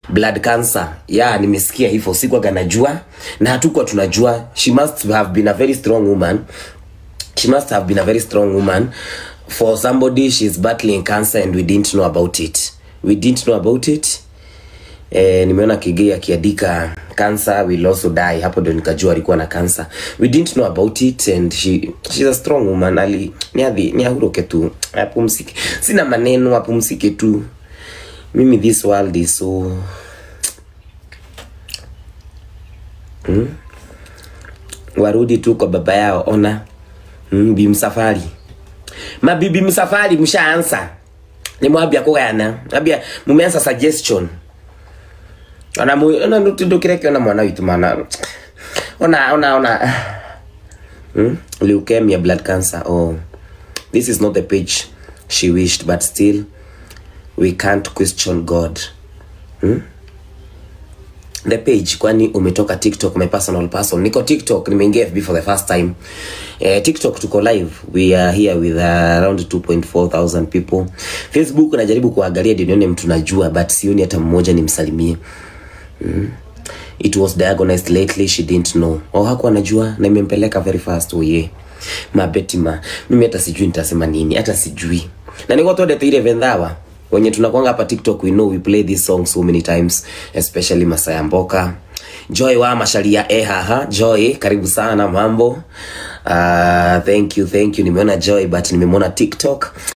Blood cancer. Yeah, nimesikia hivyo, sikuwa najua na hatukuwa tunajua. She must have been a very strong woman. She must have been a very strong woman for somebody she's battling cancer and we didn't know about it. We didn't know about it. Nimeona Kigei akiandika cancer will also die. Hapo ndio nikajua alikuwa na cancer. We didn't know about it and she's a strong woman. Ali ni ahuruke tu, apumzike. Sina maneno, apumzike tu. Mimi this world is so warudi tu kwa baba yao. Ona bi msafari, mabibi msafari, mshaanza ni mwambia kugayana, ambia mumeanza suggestion. Ona mu ona ndukireke ona mwana witu mana ona ona ona leukemia, blood cancer. Oh, this is not the page she wished, but still we can't question God. The page, kwani umetoka TikTok? My personal person, niko TikTok, nimeingia FB for the first time. TikTok tuko live, we are here with around 2.4 thousand people. Facebook najaribu kuangalia ndio nione mtu najua, but sioni hata mmoja nimsalimie. It was diagnosed lately, she didn't know. Oh, hakuwa anajua na imempeleka very fast. Oh yeah. Mabetima, mimi hata sijui nitasema nini, hata sijui. Na niko twendete ile vendhawa. Wenye tunakuanga hapa TikTok, we know we play this song so many times, especially Masaya Mboka. Joy wa Masharia ehaha. Joy, karibu sana, mambo. Thank you, thank you. Nimeona Joy but nimemwona TikTok.